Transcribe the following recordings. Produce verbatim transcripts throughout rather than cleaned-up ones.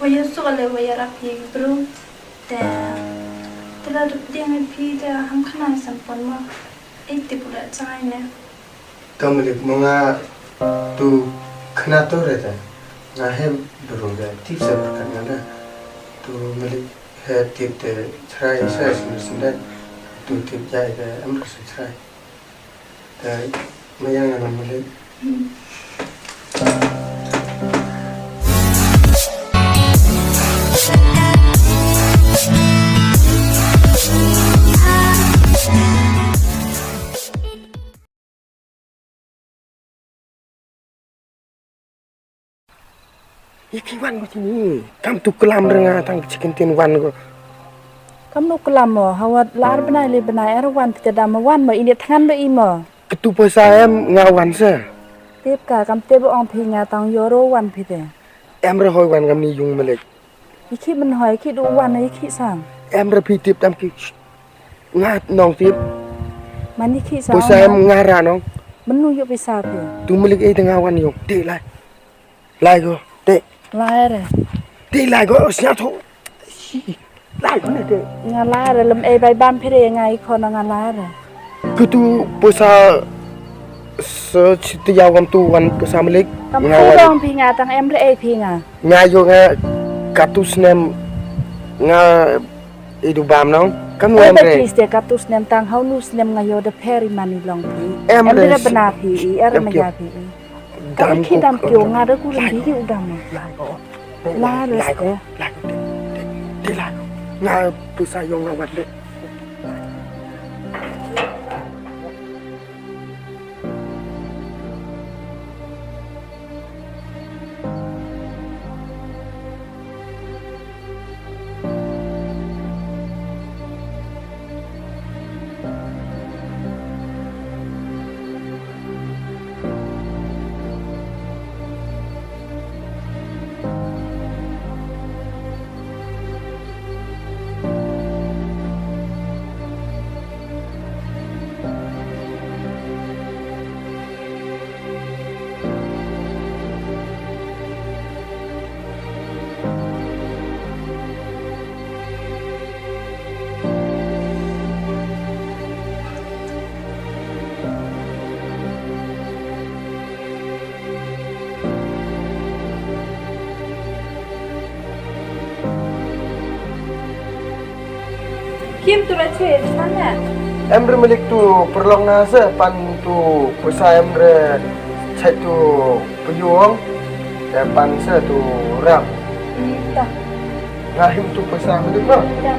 Ïa suk ale wa ïarap ïa ki bru. Te te la dep dieng ïa phi te ham khana sam pon mo. Ei tip u la jai ne. Ka malik mo nga tu khana to re te. Nga he bru de tip sa berkat nga de. Tu malik he tip te chrai sa sim sim de. Tu tip jai de am sa chrai. Te maya nga na malik. Ïa ki wan ko tini kam tu klam re nga tang chicken tin wan ko. Kam nu klam mo hawa lar bnai le bnai er wan phi te dam wan mo ini thngan do i mo. Katu poisa em nga wan sa. Tip ka kam tip ong phi nga tang yoro wan phi te. Em re hoi wan kam ni yung melek. Iki men hoi iki du wan iki sang. Em re phi tip tam ki. Nga nong tip. Mani ki sa. Poisa em nga ra nong. Menu yu pisa phi. Tu malik ei tengah wan yu. Te lai. Lai go. Te. Lai re. Te lai go sia tho. Lai go ne te. Nga lai re lem ei bai bam phi re nga i khon nga lai re. Kutu poisa se chiti ya wan tu wan poisa malik. Kam nga tu wan. Dong phi nga tang em re ei phi nga. Nga yu nga katu snem nga Idu bam nong. Kam em re. Tis de katu snem tang hau nu snem nga yo de peri mani long phi. Em re bna phi i er me ya phi i. Dam ki dam kyo nga de ku ri ki u dam. La re ste. La re. Nga pisa yo nga wat de. Kim tu ra chet sana. Em re malik tu perlong na se pan tu pesa em re chet tu peyuang. Em pan se tu ram. Hmm, ta. Nga him tu pesa malik ma. Ta.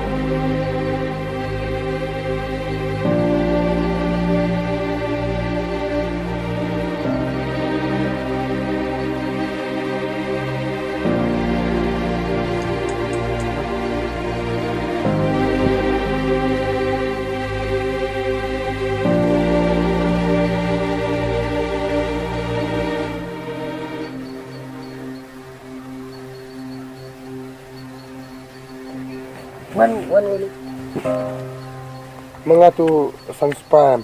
Wan, wan, wan. Manga tu san spam.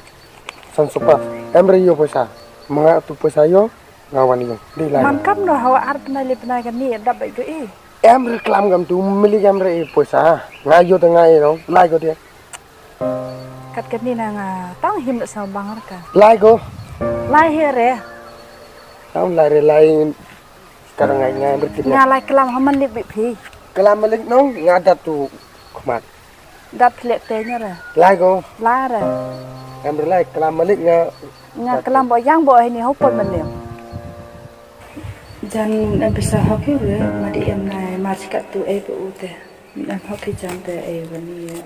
San spam. Em re yo pesa. Manga tu pesa yo. Nga wan ïa. Dei lai. Man kam no hawa ar pnai le pnai kan ni dap bai do e. Em re klam kam tu mili kam re e poisa. Nga ïoh te nga e no. Lai ko te. Kat kan ni na nga tang him le sa bang re ka. Lai ko. Lai he re. Kam lai re lai. Ka dang ngai ngai em re kit. Nga lai klam ha man lik bi phi. Klam malik no nga dat tu khmat. Dat phlek te nya re. Lai ko. Lai re. Em re lai klam malik nga. Nga klam bo yang bo hini hopon mane. Jan em pisa hoki re ma di em nai ma chikat tu ei pe u te. Em hoki jan te ei bani ye.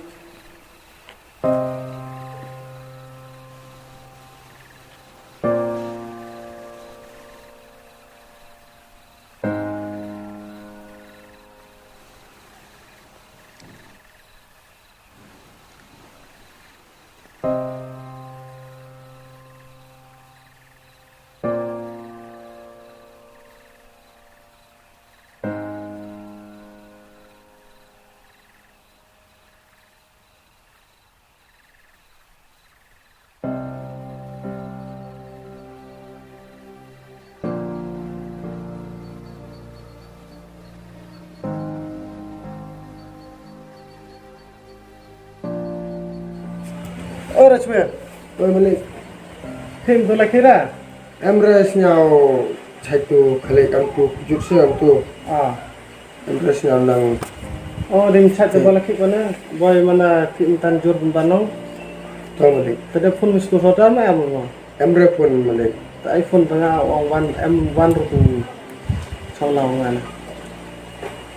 Rajmir. Oi, Malik. Phim tu laki ra? Em re sñiaw chait tu khalik am tu jut se am tu. Ah. Em re sñiaw nang. Oh, ding chait tu laki mana? Boy mana phim tan jur ban nong. To, Malik. Tadi phone mesti tu hotel ma am ma? Em re phone, Malik. Ta iPhone ta nga ong wan em wan ruh. Chong na ong ana.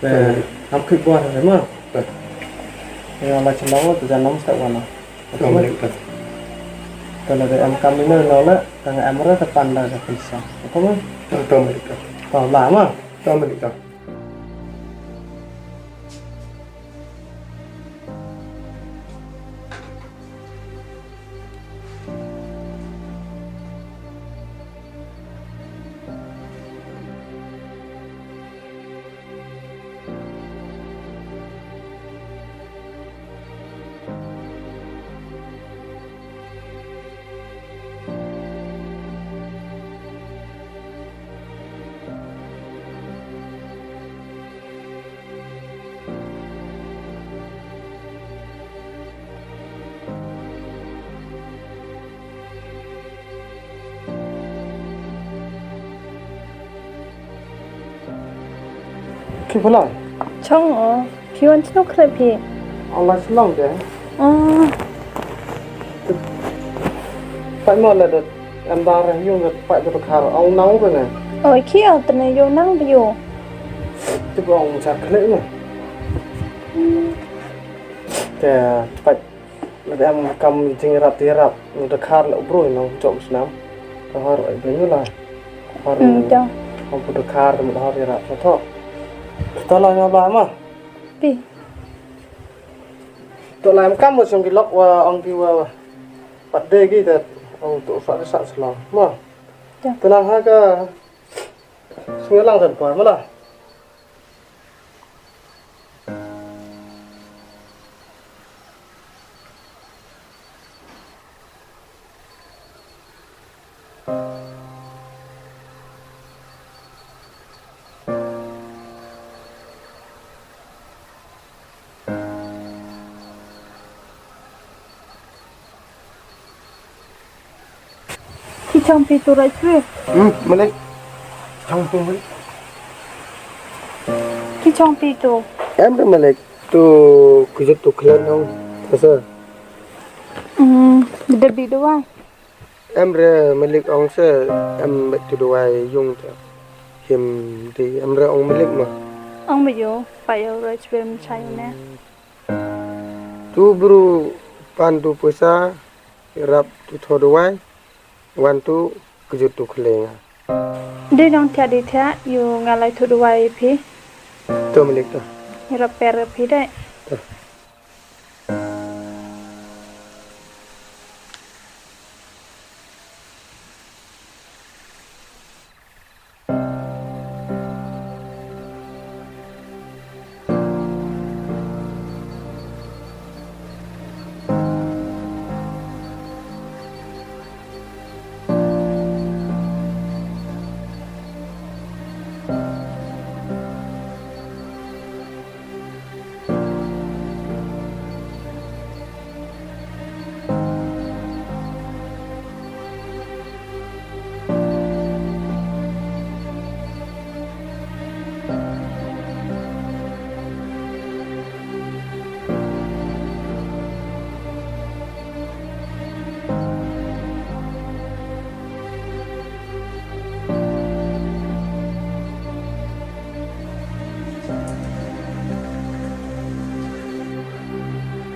Te, hmm, ham khik bor ha ma. Te. Nga la chong na ong te jan nong sta wan. To, Malik, te. Te la de em kam ni na la, ta nga em re te pan la da pisa. Ko ma? To, to, Malik, to. To la ma. To, Malik, to. Ki pala? Chong o, ki wan chno kre phi? Ala chlong de. Ah. Pai mo la de, em da re yung de pai de khar, ong nang de ne. Oi, ki al tene yo nang de yo. Te ong cha kre ne. Te pai. Lada em kam jingïarap te ïarap, ngi da khar la u broi nong jop snam. Ka har ai bring la. Har. Hmm, jong. Ong pu da khar da har ïarap sa tho. To la nga ba ma. Pi. To la em kam mo song ki lok wa ong pi wa. Pat de ki te ong to sa sa slo. Ma. Jong. Tenang ha ka. Song lang dan por ma la. Ki chong pi tu rai chwe. Hmm, Malik. Chong pi Malik. Ki chong pi tu. Em re Malik tu kujut tu klen hong. Asa. Hmm, de bi dawai. Em re Malik ong se em bet tu dawai yung ta. Him di em re ong Malik ma. Ong ma yo, pa yo rai chwe mi chai ne. Tu bru pan tu pisa, rap tu tho dawai, wan tu kejut tu kele nga. Dei dong thiah, dei thiah, yu nga lai tu dawai phi. To Malik to. Rap per phi dei. To.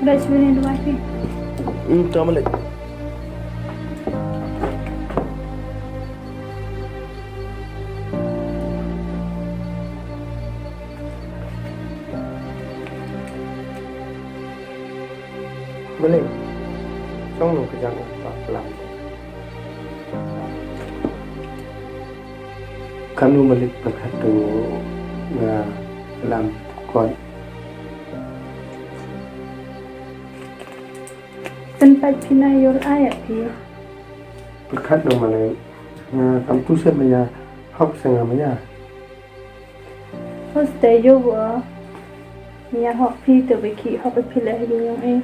Udah sebenarnya dua kali. Hmm, to Malik. Malik. Song nung kejang pa pelam. Kanu Malik pyrkhat tu nga lam kot. Tynpait phi na ïor ai ïa phi. Pyrkhat nong Malik. Nga kam tu se maya hok se nga maya. Hos te yo wa. Maya hok phi te be ki hok phi le hi yong e.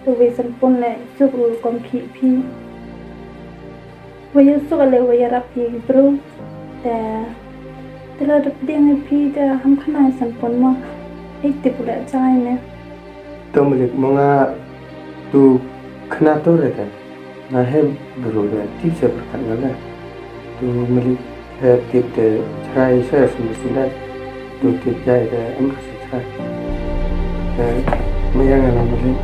Te wei Sanpon leh suk u rukom khih phi. Wei ïa suk leh wei ïarap ïa i bru. Te te la dep diang ïa phi te ham khana ïa Sanpon mo. Ei tip u leh jai ne. To malik mo nga tu khana to re te. Nga hem bru re tip se berkat nga le. Tu malik he tip te chrai se sum sum de. Tu tip jai te em ka se chrai. Te mo ïa nga na malik.